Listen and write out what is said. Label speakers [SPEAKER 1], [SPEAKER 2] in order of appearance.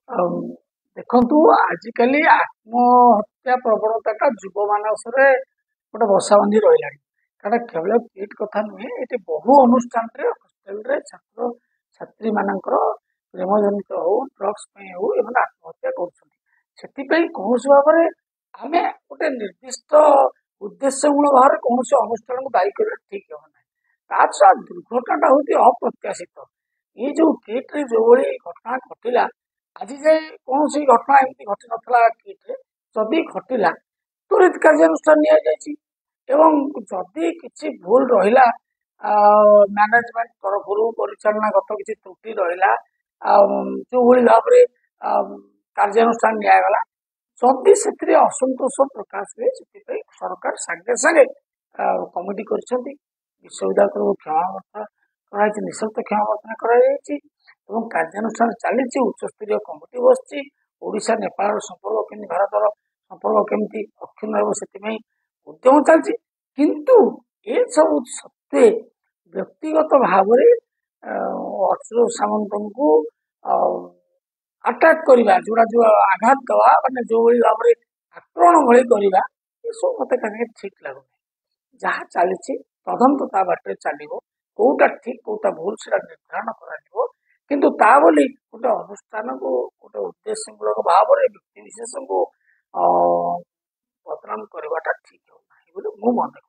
[SPEAKER 1] ଦେଖନ୍ତୁ, ଆଜିକାଲି ଆତ୍ମହତ୍ୟା ପ୍ରବଣତାଟା ଯୁବ ମାନସରେ ଗୋଟେ ବସା ବାନ୍ଧି ରହିଲାଣି। କାରଣ କେବଳ କିଟ୍ କଥା ନୁହେଁ, ଏଠି ବହୁ ଅନୁଷ୍ଠାନରେ, ହଷ୍ଟେଲରେ ଛାତ୍ର ଛାତ୍ରୀମାନଙ୍କର ପ୍ରେମଜନିତ ହଉ, ଡ୍ରଗ୍ସ ପାଇଁ ହଉ, ଏମାନେ ଆତ୍ମହତ୍ୟା କରୁଛନ୍ତି। ସେଥିପାଇଁ କୌଣସି ଭାବରେ ଆମେ ଗୋଟେ ନିର୍ଦ୍ଦିଷ୍ଟ ଉଦ୍ଦେଶ୍ୟମୂଳ ଭାବରେ କୌଣସି ଅନୁଷ୍ଠାନକୁ ଦାୟୀ କରିବା ଠିକ୍ ହେବ ନାହିଁ। ତା ଛଡ଼ା ଦୁର୍ଘଟଣାଟା ହେଉଛି ଅପ୍ରତ୍ୟାଶିତ। ଏଇ ଯୋଉ କିଟ୍ରେ ଯେଉଁଭଳି ଘଟଣା ଘଟିଲା, ଆଜି ଯାଏ କୌଣସି ଘଟଣା ଏମିତି ଘଟିନଥିଲା କିଟ୍ରେ। ଯଦି ଘଟିଲା, ତ୍ୱରିତ କାର୍ଯ୍ୟାନୁଷ୍ଠାନ ନିଆଯାଇଛି ଏବଂ ଯଦି କିଛି ଭୁଲ ରହିଲା, ମ୍ୟାନେଜମେଣ୍ଟ ତରଫରୁ ପରିଚାଳନାଗତ କିଛି ତ୍ରୁଟି ରହିଲା, ଆଉ ଯେଉଁଭଳି ଭାବରେ କାର୍ଯ୍ୟାନୁଷ୍ଠାନ ନିଆଗଲା, ଯଦି ସେଥିରେ ଅସନ୍ତୋଷ ପ୍ରକାଶ ହୁଏ, ସେଥିପାଇଁ ସରକାର ସାଙ୍ଗେ ସାଙ୍ଗେ କମିଟି କରିଛନ୍ତି। ବିଶ୍ୱବିଦ୍ୟାଳୟ ତରଫରୁ କ୍ଷମା ପ୍ରାର୍ଥନା କରାଯାଇଛି, ନିଃସର୍ତ୍ତ କ୍ଷମା ପ୍ରାର୍ଥନା କରାଯାଇଛି ଏବଂ କାର୍ଯ୍ୟାନୁଷ୍ଠାନ ଚାଲିଛି। ଉଚ୍ଚସ୍ତରୀୟ କମିଟି ବସିଛି। ଓଡ଼ିଶା ନେପାଳର ସମ୍ପର୍କ କେମିତି, ଭାରତର ସମ୍ପର୍କ କେମିତି ଅକ୍ଷୁଣ୍ଣ ହେବ, ସେଥିପାଇଁ ଉଦ୍ୟମ ଚାଲିଛି। କିନ୍ତୁ ଏସବୁ ସତ୍ତ୍ୱେ ବ୍ୟକ୍ତିଗତ ଭାବରେ ଅଚ୍ୟୁତ ସାମନ୍ତଙ୍କୁ ଆଟାକ୍ କରିବା, ଯୋଉଟା ଯୋଉ ଆଘାତ ଦେବା, ମାନେ ଯେଉଁଭଳି ଭାବରେ ଆକ୍ରମଣ ଭଳି କରିବା, ଏସବୁ ମୋତେ କାହିଁକି ଠିକ୍ ଲାଗୁନି। ଯାହା ଚାଲିଛି ତଦନ୍ତ ତା ବାଟରେ ଚାଲିବ, କୋଉଟା ଠିକ୍ କୋଉଟା ଭୁଲ ସେଟା ନିର୍ଦ୍ଧାରଣ କରାଯିବ। କିନ୍ତୁ ତା ବୋଲି ଗୋଟେ ଅନୁଷ୍ଠାନକୁ ଗୋଟେ ଉଦ୍ଦେଶ୍ୟମୂଳକ ଭାବରେ ବ୍ୟକ୍ତି ବିଶେଷଙ୍କୁ ବଦନାମ କରିବାଟା ଠିକ୍ ହେଉନାହିଁ ବୋଲି ମୁଁ ମନେ କରୁଛି।